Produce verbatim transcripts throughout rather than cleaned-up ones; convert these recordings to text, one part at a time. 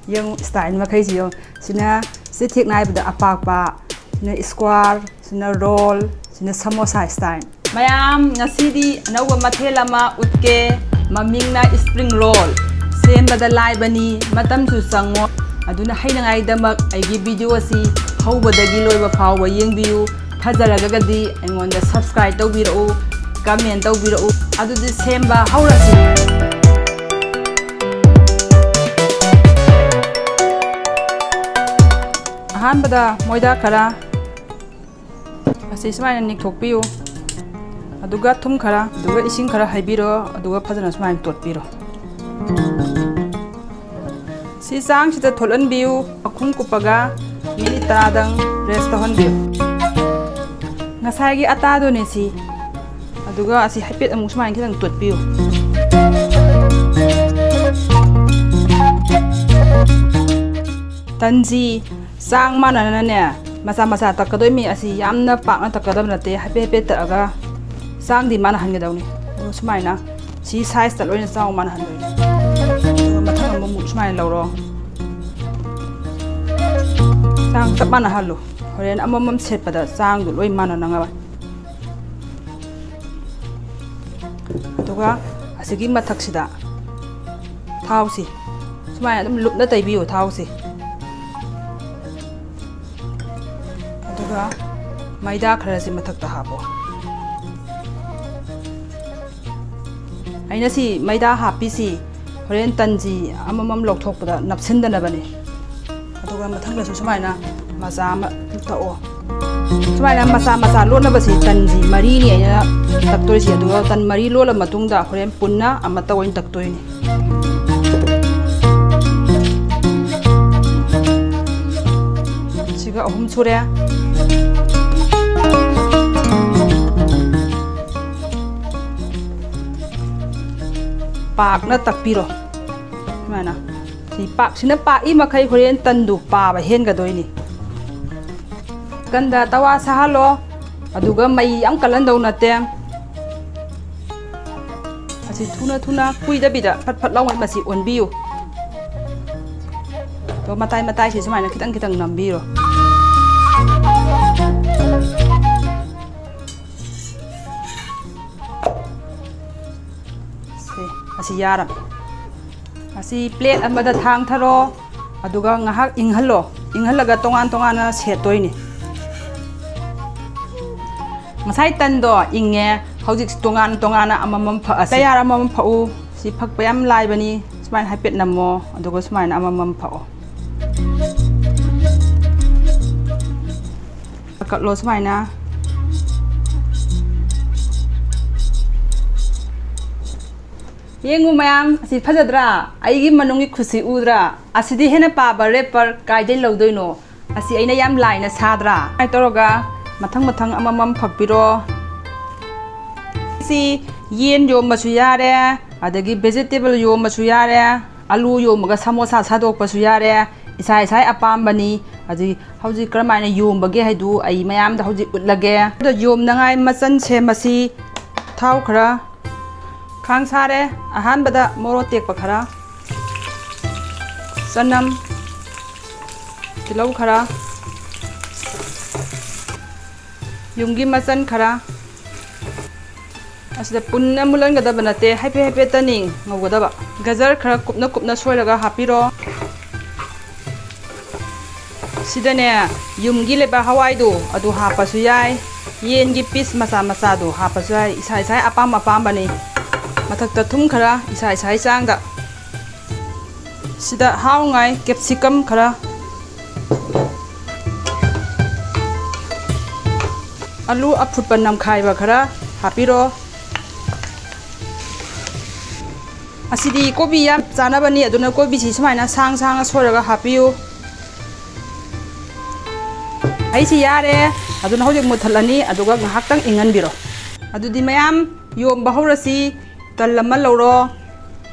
ꯌꯦꯡꯉꯨ, style ꯃꯈꯩꯁꯤ ꯌꯦꯡꯉꯨ꯫ ꯁꯤꯅ ꯆꯩꯊꯦꯛ ꯅꯥꯏꯕꯗ ꯑꯄꯥꯛꯄ, ꯁꯤꯅ square, ꯁꯤꯅ roll, ꯁꯤꯅ samosa style꯫ ꯃꯌꯥꯝ, ꯉꯁꯤꯗꯤ ꯑꯅꯧꯕ ꯃꯊꯦꯜ ꯑꯃ ꯎꯠꯀꯦ꯫ ꯃꯃꯤꯡꯅ spring roll꯫ ꯁꯦꯝꯕꯗ ꯂꯥꯏꯕꯅꯤ, ꯃꯇꯝꯁꯨ ꯆꯪꯉꯣꯏ꯫ ꯑꯗꯨꯅ ꯍꯩꯅꯉꯥꯏꯗꯃꯛ ꯑꯩꯒꯤ video ꯑꯁꯤ ꯍꯧꯕꯗꯒꯤ ꯂꯣꯏꯕ ꯐꯥꯎꯕ ꯌꯦꯡꯕꯤꯌꯨ꯫ ꯐꯖꯔꯒꯗꯤ ꯑꯩꯉꯣꯟꯗ subscribe ꯇꯧꯕꯤꯔꯛꯎ, comment ꯇꯧꯕꯤꯔꯛꯎ꯫ ꯑꯗꯨꯗꯤ ꯁꯦꯝꯕ ꯍꯧꯔꯁꯤ꯫ ꯑꯍꯥꯟꯕꯗ ꯃꯣꯏꯗꯥ ꯈꯔ ꯑꯁꯤ ꯁꯨꯃꯥꯏꯅ ꯅꯤꯛꯊꯣꯛꯄꯤꯌꯨ꯫ ꯑꯗꯨꯒ ꯊꯨꯝ ꯈꯔ, ꯑꯗꯨꯒ ꯏꯁꯤꯡ ꯈꯔ ꯍꯩꯕꯤꯔꯣ, ꯑꯗꯨꯒ ꯐꯖꯅ ꯁꯨꯃꯥꯏꯅ ꯇꯣꯠꯄꯤꯔꯣ꯫ ꯁꯤ ꯆꯥꯡꯁꯤꯗ ꯊꯣꯠꯍꯟꯕꯤꯌꯨ꯫ ꯃꯈꯨꯝ ꯀꯨꯞꯄꯒ minute ꯇꯔꯥꯗꯪ rest ꯇꯧꯍꯟꯕꯤꯌꯨ꯫ ꯉꯁꯥꯏꯒꯤ ꯑꯇꯥꯗꯨꯅꯦ ꯁꯤ꯫ ꯑꯗꯨꯒ ꯑꯁꯤ ꯍꯥꯏꯐꯦꯠ ꯑꯃꯨꯛ ꯁꯨꯃꯥꯏꯅ ꯈꯤꯇꯪ ꯇꯣꯠꯄꯤꯌꯨ꯫ ꯇꯟꯁꯤ ꯆꯥꯡ ꯃꯥꯟꯅꯅꯅꯦ, ꯃꯆꯥ ꯃꯆꯥ ꯇꯛꯀꯗꯣꯏꯃꯤ꯫ ꯑꯁꯤ ꯌꯥꯝꯅ ꯄꯥꯛꯅ ꯇꯛꯀꯗꯕ ꯅꯠꯇꯦ, ꯍꯥꯏꯐꯦꯠ ꯍꯥꯏꯐꯦꯠ ꯇꯛꯑꯒ ꯆꯥꯡꯗꯤ ꯃꯥꯟꯅꯍꯟꯒꯗꯧꯅꯤ꯫ ꯑꯗꯨꯒ ꯁꯨꯃꯥꯏꯅ ꯁꯤ size ꯇ ꯂꯣꯏꯅ ꯆꯥꯡ ꯃꯥꯟꯅꯍꯟꯗꯣꯏꯅꯤ꯫ ꯑꯗꯨꯒ ꯃꯊꯪ ꯑꯃꯃꯨꯛ ꯁꯨꯃꯥꯏꯅ ꯂꯧꯔꯣ꯫ ꯆꯥꯡ ꯆꯞ ꯃꯥꯟꯅꯍꯜꯂꯨ꯫ ꯍꯣꯔꯦꯟ ꯑꯃꯃꯝ ꯁꯦꯠꯄꯗ ꯆꯥꯡꯗꯨ ꯂꯣꯏ ꯃꯥꯟꯅꯅꯉꯥꯏ꯫ ꯑꯗꯨꯒ ꯑꯁꯤꯒꯤ ꯃꯊꯛꯁꯤꯗ ꯊꯥꯎꯁꯤ ꯁꯨꯃꯥꯏꯅ ꯑꯗꯨꯝ ꯂꯨꯞꯅ ꯇꯩꯕꯤꯌꯨ, ꯊꯥꯎꯁꯤ꯫ ꯑꯗꯨꯒ ꯃꯩꯗꯥ ꯈꯔꯁꯤ ꯃꯊꯛꯇ ꯍꯥꯞꯄꯣ꯫ ꯑꯩꯅ ꯁꯤ ꯃꯩꯗꯥ ꯍꯥꯞꯄꯤꯁꯤ ꯍꯣꯔꯦꯟ ꯇꯟꯁꯤ ꯑꯃꯃꯝ ꯂꯧꯊꯣꯛꯄꯗ ꯅꯞꯁꯤꯟꯗꯅꯕꯅꯤ꯫ ꯑꯗꯨꯒ ꯃꯊꯪꯗꯁꯨ ꯁꯨꯃꯥꯏꯅ ꯃꯆꯥ ꯑꯃ ꯇꯛꯑꯣ꯫ ꯁꯨꯃꯥꯏꯅ ꯃꯆꯥ ꯃꯆꯥ ꯂꯣꯟꯅꯕꯁꯤ ꯇꯟꯁꯤ ꯃꯔꯤꯅꯤ ꯑꯩꯅ ꯇꯛꯇꯣꯏꯁꯤ꯫ ꯑꯗꯨꯒ ꯇꯟ ꯃꯔꯤ ꯂꯣꯜꯂ ꯃꯇꯨꯡꯗ ꯍꯣꯔꯦꯟ ꯄꯨꯟꯅ ꯑꯃꯠꯇ ꯑꯣꯏꯅ ꯇꯛꯇꯣꯏꯅꯤ꯫ ꯁꯤꯒ ꯑꯍꯨꯝ ꯁꯨꯔꯦ꯫ ꯄꯥꯛꯅ ꯇꯛꯄꯤꯔꯣ꯫ ꯁꯨꯃꯥꯏꯅ꯫ ꯁꯤ ꯄꯥꯛꯁꯤꯅ ꯄꯥꯛꯏ ꯃꯈꯩ ꯍꯣꯔꯦꯟ ꯇꯟꯗꯨ ꯄꯥꯕ ꯍꯦꯟꯒꯗꯣꯏꯅꯤ꯫ ꯀꯟꯗ ꯇꯋꯥ ꯁꯥꯍꯜꯂꯣ꯫ ꯑꯗꯨꯒ ꯃꯩ ꯌꯥꯝ ꯀꯜꯍꯟꯗꯧ ꯅꯠꯇꯦ꯫ ꯑꯁꯤ ꯊꯨꯅ ꯊꯨꯅ ꯀꯨꯏꯗꯕꯤꯗ ꯐꯠ ꯐꯠ ꯂꯥꯎꯉꯩ ꯃꯁꯤ ꯑꯣꯟꯕꯤꯌꯨ꯫ ꯑꯗꯣ ꯃꯇꯥꯏ ꯃꯇꯥꯏꯁꯦ ꯁꯨꯃꯥꯏꯅ ꯈꯤꯇꯪ ꯈꯤꯇꯪ ꯅꯝꯕꯤꯔꯣ꯫ ꯁꯦ, ꯑꯁꯤ ꯌꯥꯔꯕ꯫ ꯑꯁꯤ plate ꯑꯃꯗ ꯊꯥꯡꯊꯔꯣ, ꯑꯗꯨꯒ ꯉꯥꯏꯍꯥꯛ ꯏꯪꯍꯜꯂꯣ꯫ ꯏꯪꯍꯜꯂꯒ ꯇꯣꯉꯥꯟ ꯇꯣꯉꯥꯟꯅ ꯁꯦꯠꯇꯣꯏꯅꯤ꯫ ꯉꯁꯥꯏ ꯇꯟꯗꯣ ꯏꯪꯉꯦ, ꯍꯧꯖꯤꯛ ꯇꯣꯉꯥꯟ ꯇꯣꯉꯥꯟꯅ ꯑꯃꯃꯝ ꯐꯛꯑꯁꯤ꯫ ꯇꯌꯥꯔ ꯑꯃꯃꯝ ꯐꯛꯎ꯫ ꯁꯤ ꯐꯛꯄ ꯌꯥꯝ ꯂꯥꯏꯕꯅꯤ꯫ ꯁꯨꯃꯥꯏꯅ ꯍꯥꯏꯐꯦꯠ ꯅꯝꯃꯣ, ꯑꯗꯨꯒ ꯁꯨꯃꯥꯏꯅ ꯑꯃꯃꯝ ꯐꯛꯑꯣ꯫ ꯀꯠꯂꯣ ꯁꯨꯃꯥꯏꯅ꯫ ꯌꯦꯡꯉꯨ ꯃꯌꯥꯝ, ꯑꯁꯤ ꯐꯖꯗ꯭ꯔꯥ? ꯑꯩꯒꯤ ꯃꯅꯨꯡꯒꯤ ꯈꯨꯠꯁꯤ ꯎꯗ꯭ꯔꯥ? ꯑꯁꯤꯗꯤ ꯍꯦꯟꯅ ꯄꯥꯕ wrapper ꯀꯥꯏꯗꯩ ꯂꯧꯗꯣꯏꯅꯣ? ꯑꯁꯤ ꯑꯩꯅ ꯌꯥꯝ ꯂꯥꯏꯅ ꯁꯥꯗ꯭ꯔꯥ? ꯁꯨꯃꯥꯏꯅ ꯇꯧꯔꯒ ꯃꯊꯪ ꯃꯊꯪ ꯑꯃꯃꯝ ꯐꯛꯄꯤꯔꯣ꯫ ꯁꯤ ꯌꯦꯟ ꯌꯣꯝꯕꯁꯨ ꯌꯥꯔꯦ, ꯑꯗꯒꯤ vegetable ꯌꯣꯝꯕꯁꯨ ꯌꯥꯔꯦ, ꯑꯂꯨ ꯌꯣꯝꯃꯒ ꯁꯃꯣꯁꯥ ꯁꯥꯗꯣꯛꯄꯁꯨ ꯌꯥꯔꯦ, ꯏꯁꯥ ꯏꯁꯥꯒꯤ ꯑꯄꯥꯝꯕꯅꯤ꯫ ꯑꯗꯨꯒꯤ ꯍꯧꯖꯤꯛ ꯀꯔꯝꯍꯥꯏꯅ ꯌꯣꯝꯕꯒꯦ ꯍꯥꯏꯗꯨ ꯑꯩ ꯃꯌꯥꯝꯗ ꯍꯧꯖꯤꯛ ꯎꯠꯂꯒꯦ꯫ ꯑꯗ ꯌꯣꯝꯅꯉꯥꯏ ꯃꯆꯜ ꯁꯦꯝꯃꯁꯤ꯫ ꯊꯥꯎ ꯈꯔ, ꯈꯥꯡ ꯁꯥꯔꯦ꯫ ꯑꯍꯥꯟꯕꯗ ꯃꯣꯔꯣꯛ ꯑꯇꯦꯛꯄ ꯈꯔ, ꯆꯅꯝ, ꯇꯤꯜꯍꯧ ꯈꯔ, ꯌꯨꯝꯒꯤ ꯃꯆꯜ ꯈꯔ꯫ ꯑꯁꯤꯗ ꯄꯨꯟꯅ ꯃꯨꯜꯍꯟꯒꯗꯕ ꯅꯠꯇꯦ, ꯍꯥꯏꯐꯦꯠ ꯍꯥꯏꯐꯦꯠꯇꯅꯤ ꯉꯧꯒꯗꯕ꯫ ꯒꯖꯔ ꯈꯔ ꯀꯨꯞꯅ ꯀꯨꯞꯅ ꯁꯣꯏꯔꯒ ꯍꯥꯞꯄꯤꯔꯣ꯫ ꯁꯤꯗꯅꯦ, ꯌꯨꯝꯒꯤ ꯂꯩꯕꯥꯛ ꯍꯋꯥꯏꯗꯣ ꯑꯗꯨ ꯍꯥꯞꯄꯁꯨ ꯌꯥꯏ, ꯌꯦꯟꯒꯤ piece ꯃꯆꯥ ꯃꯆꯥꯗꯣ ꯍꯥꯞꯄꯁꯨ ꯌꯥꯏ, ꯏꯁꯥ ꯏꯁꯥꯒꯤ ꯑꯄꯥꯝ ꯑꯄꯥꯝꯕꯅꯤ꯫ ꯃꯊꯛꯇ ꯊꯨꯝ ꯈꯔ ꯏꯁꯥ ꯏꯁꯥꯒꯤ ꯆꯥꯡꯗ꯫ ꯁꯤꯗ ꯍꯥꯎꯉꯥꯏ capsicum ꯈꯔ, ꯑꯂꯨ ꯑꯐꯨꯠꯄ ꯅꯝꯈꯥꯏꯕ ꯈꯔ ꯍꯥꯞꯄꯤꯔꯣ꯫ ꯑꯁꯤꯗꯤ ꯀꯣꯕꯤ ꯌꯥꯝ ꯆꯥꯅꯕꯅꯤ, ꯑꯗꯨꯅ ꯀꯣꯕꯤꯁꯤ ꯁꯨꯃꯥꯏꯅ ꯁꯥꯡ ꯁꯥꯡꯅ ꯁꯣꯏꯔꯒ ꯍꯥꯞꯄꯤꯌꯨ꯫ ꯍꯩꯁꯤ ꯌꯥꯔꯦ, ꯑꯗꯨꯅ ꯍꯧꯖꯤꯛ ꯃꯨꯠꯊꯠꯂꯅꯤ, ꯑꯗꯨꯒ ꯉꯥꯏꯍꯥꯛꯇꯪ ꯏꯪꯍꯟꯕꯤꯔꯣ꯫ ꯑꯗꯨꯗꯤ ꯃꯌꯥꯝ ꯌꯣꯝꯕ ꯍꯧꯔꯁꯤ꯫ ꯇꯜ ꯑꯃ ꯂꯧꯔꯣ,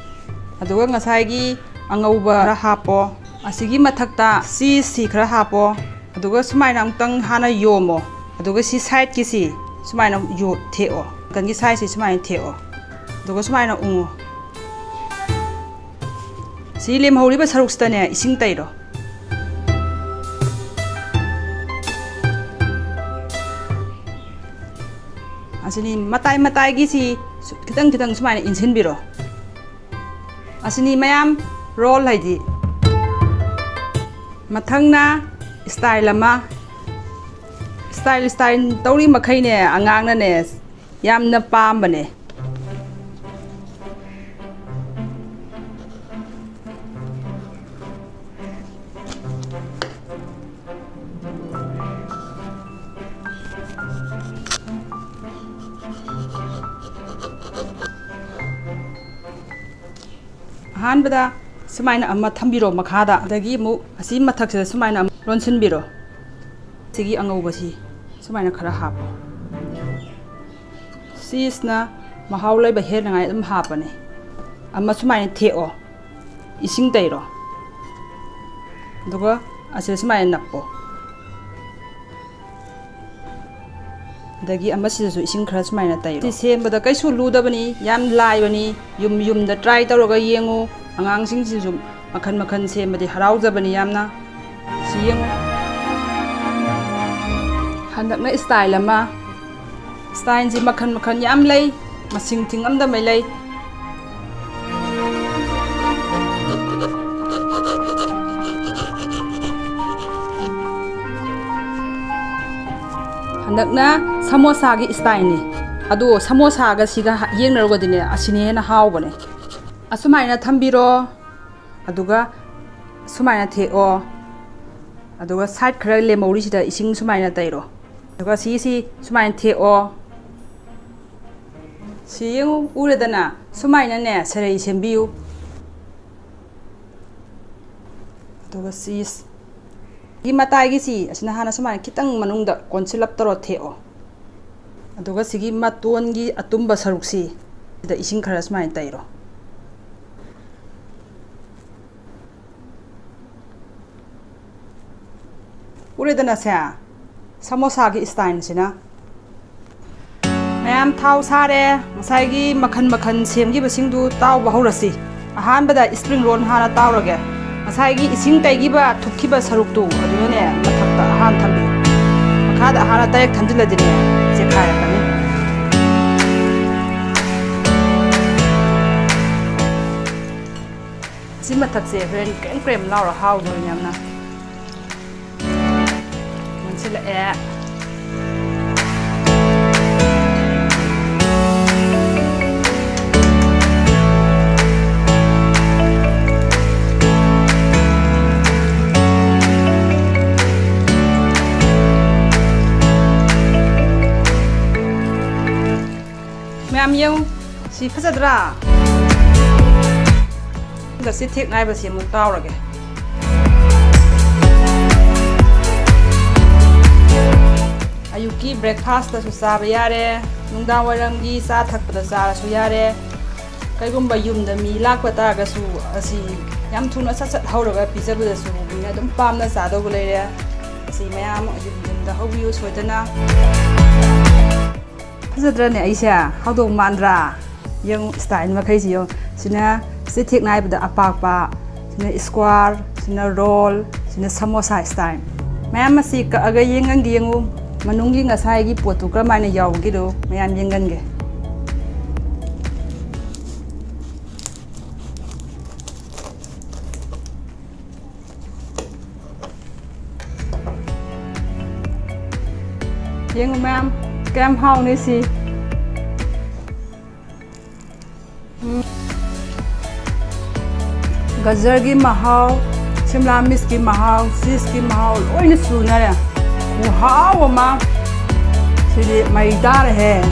ꯑꯗꯨꯒ ꯉꯁꯥꯏꯒꯤ ꯑꯉꯧꯕ ꯈꯔ ꯍꯥꯞꯄꯣ꯫ ꯑꯁꯤꯒꯤ ꯃꯊꯛꯇ cheeseꯁꯤ ꯈꯔ ꯍꯥꯞꯄꯣ, ꯑꯗꯨꯒ ꯁꯨꯃꯥꯏꯅ ꯑꯃꯨꯛꯇꯪ ꯍꯥꯟꯅ ꯌꯣꯝꯃꯣ, ꯑꯗꯨꯒ ꯁꯤ sideꯀꯤꯁꯤ ꯁꯨꯃꯥꯏꯅ ꯌꯣ-, ꯊꯦꯛꯑꯣ, ꯅꯥꯀꯟꯒꯤ sideꯁꯤ ꯁꯨꯃꯥꯏꯅ ꯊꯦꯛꯑꯣ, ꯑꯗꯨꯒ ꯁꯨꯃꯥꯏꯅ ꯎꯪꯉꯣ꯫ ꯁꯤ ꯂꯦꯝꯍꯧꯔꯤꯕ ꯁꯔꯨꯛꯁꯤꯗꯅꯦ ꯏꯁꯤꯡ ꯇꯩꯔꯣ꯫ ꯁꯤꯅꯤ ꯃꯇꯥꯏ ꯃꯇꯥꯏꯒꯤꯁꯤ ꯁꯨ-, ꯈꯤꯇꯪ ꯈꯤꯇꯪ ꯁꯨꯃꯥꯏꯅ ꯏꯟꯁꯤꯟꯕꯤꯔꯣ꯫ ꯑꯁꯤꯅꯤ ꯃꯌꯥꯝ ꯔꯣꯜ ꯍꯥꯏꯗꯤ꯫ ꯃꯊꯪꯅ ꯁ꯭ꯇꯥꯏꯜ ꯑꯃ꯫ ꯁ꯭ꯇꯥꯏꯜ, ꯁ꯭ꯇꯥꯏꯜ ꯇꯧꯔꯤ ꯃꯈꯩꯅꯦ, ꯑꯉꯥꯡꯅꯅꯦ ꯌꯥꯝꯅ ꯄꯥꯝꯕꯅꯦ꯫ ꯑꯍꯥꯟꯕꯗ ꯁꯨꯃꯥꯏꯅ ꯑꯃ ꯊꯝꯕꯤꯔꯣ ꯃꯈꯥꯗ, ꯑꯗꯒꯤ ꯑꯃꯨꯛ ꯑꯁꯤ ꯃꯊꯛꯁꯤꯗ ꯁꯨꯃꯥꯏꯅ ꯑꯃꯨꯛ ꯂꯣꯟꯁꯤꯟꯕꯤꯔꯣ꯫ ꯁꯤꯒꯤ ꯑꯉꯧꯕꯁꯤ ꯁꯨꯃꯥꯏꯅ ꯈꯔ ꯍꯥꯞꯄꯣ꯫ ꯁꯤꯁꯤꯅ ꯃꯍꯥꯎ ꯂꯩꯕ ꯍꯦꯟꯅꯉꯥꯏ ꯑꯗꯨꯝ ꯍꯥꯞꯄꯅꯤ꯫ ꯑꯃ ꯁꯨꯃꯥꯏꯅ ꯊꯦꯛꯑꯣ, ꯏꯁꯤꯡ ꯇꯩꯔꯣ, ꯑꯗꯨꯒ ꯑꯁꯤꯗ ꯁꯨꯃꯥꯏꯅ ꯅꯞꯄꯣ꯫ ꯑꯗꯒꯤ ꯑꯃꯁꯤꯗꯁꯨ ꯏꯁꯤꯡ ꯈꯔ ꯁꯨꯃꯥꯏꯅ ꯇꯩꯔꯣ꯫ ꯁꯤ ꯁꯦꯝꯕꯗ ꯀꯩꯁꯨ ꯂꯨꯗꯕꯅꯤ, ꯌꯥꯝ ꯂꯥꯏꯕꯅꯤ꯫ ꯌꯨꯝ ꯌꯨꯝꯗ ꯇ꯭ꯔꯥꯏ ꯇꯧꯔꯒ ꯌꯦꯡꯉꯨ꯫ ꯑꯉꯥꯡꯁꯤꯡꯁꯤꯁꯨ ꯃꯈꯟ ꯃꯈꯟ ꯁꯦꯝꯕꯗꯤ ꯍꯔꯥꯎꯖꯕꯅꯤ ꯌꯥꯝꯅ꯫ ꯁꯤ ꯌꯦꯡꯉꯨ꯫ ꯍꯟꯗꯛꯅ ꯁ꯭ꯇꯥꯏꯜ ꯑꯃ꯫ ꯁ꯭ꯇꯥꯏꯜꯁꯤ ꯃꯈꯟ ꯃꯈꯟ ꯌꯥꯝ ꯂꯩ, ꯃꯁꯤꯡ ꯊꯤꯉꯝꯗꯃꯩ ꯂꯩ꯫ ꯍꯟꯗꯛꯅ ꯁꯃꯣꯁꯥꯒꯤ ꯁ꯭ꯇꯥꯏꯜꯅꯤ꯫ ꯑꯗꯣ ꯁꯃꯣꯁꯥꯒ ꯁꯤꯒ ꯍ-, ꯌꯦꯡꯅꯔꯨꯔꯒꯗꯤꯅꯦ, ꯑꯁꯤꯅ ꯍꯦꯟꯅ ꯍꯥꯎꯕꯅꯦ꯫ ꯑꯁꯨꯃꯥꯏꯅ ꯊꯝꯕꯤꯔꯣ, ꯑꯗꯨꯒ ꯁꯨꯃꯥꯏꯅ ꯊꯦꯛꯑꯣ, ꯑꯗꯨꯒ ꯁꯥꯏꯠ ꯈꯔ ꯂꯦꯝꯍꯧꯔꯤꯁꯤꯗ ꯏꯁꯤꯡ ꯁꯨꯃꯥꯏꯅ ꯇꯩꯔꯣ꯫ ꯑꯗꯨꯒ ꯁꯤꯁꯤ ꯁꯨꯃꯥꯏꯅ ꯊꯦꯛꯑꯣ꯫ ꯁꯤ ꯌꯦꯡꯉꯨ, ꯎꯔꯦꯗꯅ? ꯁꯨꯃꯥꯏꯅꯅꯦ ꯁꯦꯔꯩ ꯁꯦꯝꯕꯤꯌꯨ꯫ ꯑꯗꯨꯒ ꯁꯤꯁ ꯒꯤ ꯃꯇꯥꯏꯒꯤꯁꯤ ꯑꯁꯤꯅ ꯍꯥꯟꯅ ꯁꯨꯃꯥꯏꯅ ꯈꯤꯇꯪ ꯃꯅꯨꯡꯗ ꯀꯣꯟꯁꯤꯜꯂꯞ ꯇꯧꯔ ꯊꯦꯛꯑꯣ꯫ ꯑꯗꯨꯒ ꯁꯤꯒꯤ ꯃꯇꯣꯟꯒꯤ ꯑꯇꯨꯝꯕ ꯁꯔꯨꯛꯁꯤ ꯁꯤꯗ ꯏꯁꯤꯡ ꯈꯔ ꯁꯨꯃꯥꯏꯅ ꯇꯩꯔꯣ꯫ ꯎꯔꯦꯗꯅ ꯁꯦ, ꯁꯃꯣꯁꯥꯒꯤ ꯁ꯭ꯇꯥꯏꯜꯁꯤꯅ꯫ ꯃꯌꯥꯝ ꯊꯥꯎ ꯁꯥꯔꯦ꯫ ꯉꯁꯥꯏꯒꯤ ꯃꯈꯟ ꯃꯈꯟ ꯁꯦꯝꯈꯤꯕꯁꯤꯡꯗꯨ ꯇꯥꯎꯕ ꯍꯧꯔꯁꯤ꯫ ꯑꯍꯥꯟꯕꯗ ꯁ꯭ꯄ꯭ꯔꯤꯡ ꯔꯣꯜ ꯍꯥꯟꯅ ꯇꯥꯎꯔꯒꯦ꯫ ꯉꯁꯥꯏꯒꯤ ꯏꯁꯤꯡ ꯇꯩꯈꯤꯕ, ꯊꯨꯞꯈꯤꯕ ꯁꯔꯨꯛꯇꯨ ꯑꯗꯨꯅꯅꯦ ꯃꯊꯛꯇ ꯑꯍꯥꯟ ꯊꯝꯕꯤꯌꯨ꯫ ꯃꯈꯥꯗ ꯑꯍꯥꯟꯅ direct ꯊꯝꯖꯤꯜꯂꯗꯤꯅꯦ ꯆꯦꯈꯥꯏꯔꯛꯀꯅꯤ꯫ ꯁꯤ ꯃꯊꯛꯁꯦ ꯍꯣꯔꯦꯟ ꯀ꯭ꯔꯦꯝ ꯀ꯭ꯔꯦꯝ ꯂꯥꯎꯔ ꯍꯥꯎꯗꯣꯏꯅꯦ ꯌꯥꯝꯅ꯫ ꯃꯨꯟꯁꯤꯜꯂꯛꯑꯦ꯫ ꯃꯌꯥꯝ ꯌꯦꯡꯉꯨ, ꯁꯤ ꯐꯖꯗ꯭ꯔꯥ? ꯑꯗ ꯁꯤ ꯊꯦꯛ ꯅꯥꯏꯕꯁꯤ ꯑꯃꯨꯛ ꯇꯥꯎꯔꯒꯦ꯫ ꯑꯌꯨꯛꯀꯤ breakfastꯇꯁꯨ ꯆꯥꯕ ꯌꯥꯔꯦ, ꯅꯨꯡꯗꯥꯡ ꯋꯥꯏꯔꯝꯒꯤ ꯆꯥ ꯊꯛꯄꯗ ꯆꯥꯔꯁꯨ ꯌꯥꯔꯦ꯫ ꯀꯩꯒꯨꯝꯕ ꯌꯨꯝꯗ ꯃꯤ ꯂꯥꯛꯄ ꯇꯥꯔꯒꯁꯨ ꯑꯁꯤ ꯌꯥꯝ ꯊꯨꯅ ꯁꯠ ꯁꯠ ꯍꯧꯔꯒ ꯄꯤꯖꯕꯗꯁꯨ ꯃꯤꯅ ꯑꯗꯨꯝ ꯄꯥꯝꯅ ꯆꯥꯗꯧꯕ ꯂꯩꯔꯦ꯫ ꯑꯁꯤ ꯃꯌꯥꯝ ꯌꯨꯝ ꯌꯨꯝꯗ ꯍꯧꯕꯤꯌꯨ ꯁꯣꯏꯗꯅ꯫ ꯐꯖꯗ꯭ꯔꯅꯦ ꯑꯩꯁꯦ? ꯍꯥꯎꯗꯧ ꯃꯥꯟꯗ꯭ꯔꯥ? ꯌꯦꯡꯉꯨ, style ꯃꯈꯩꯁꯤ ꯌꯦꯡꯉꯨ꯫ ꯁꯤꯅ ꯁꯤ ꯊꯦꯛ ꯅꯥꯏꯕꯗ ꯑꯄꯥꯛꯄ, ꯁꯤꯅ square, ꯁꯤꯅ roll, ꯁꯤꯅ ꯁꯃꯣꯁꯥ style꯫ ꯃꯌꯥꯝ ꯑꯁꯤ ꯀꯛꯑꯒ ꯌꯦꯡꯍꯟꯒꯦ, ꯌꯦꯡꯉꯨ꯫ ꯃꯅꯨꯡꯒꯤ ꯉꯁꯥꯏꯒꯤ ꯄꯣꯠꯇꯨ ꯀꯔꯝꯍꯥꯏꯅ ꯌꯥꯎꯕꯒꯦꯗꯣ ꯃꯌꯥꯝ ꯌꯦꯡꯍꯟꯒꯦ꯫ ꯌꯦꯡꯉꯨ ꯃꯌꯥꯝ, ꯀꯌꯥꯝ ꯍꯥꯎꯅꯤ ꯁꯤ꯫ ꯎꯝ꯫ ꯒꯖꯔꯒꯤ ꯃꯍꯥꯎ, ꯁꯤꯝꯂꯥ ꯃꯤꯔꯆꯀꯤ ꯃꯍꯥꯎ, cheeseꯀꯤ ꯃꯍꯥꯎ ꯂꯣꯏꯅ ꯁꯨꯅꯔꯦ꯫ ꯈꯨꯍꯥꯎ ꯑꯃ꯫ ꯁꯤꯗꯤ ꯃꯩ ꯇꯥꯔꯦꯍꯦ꯫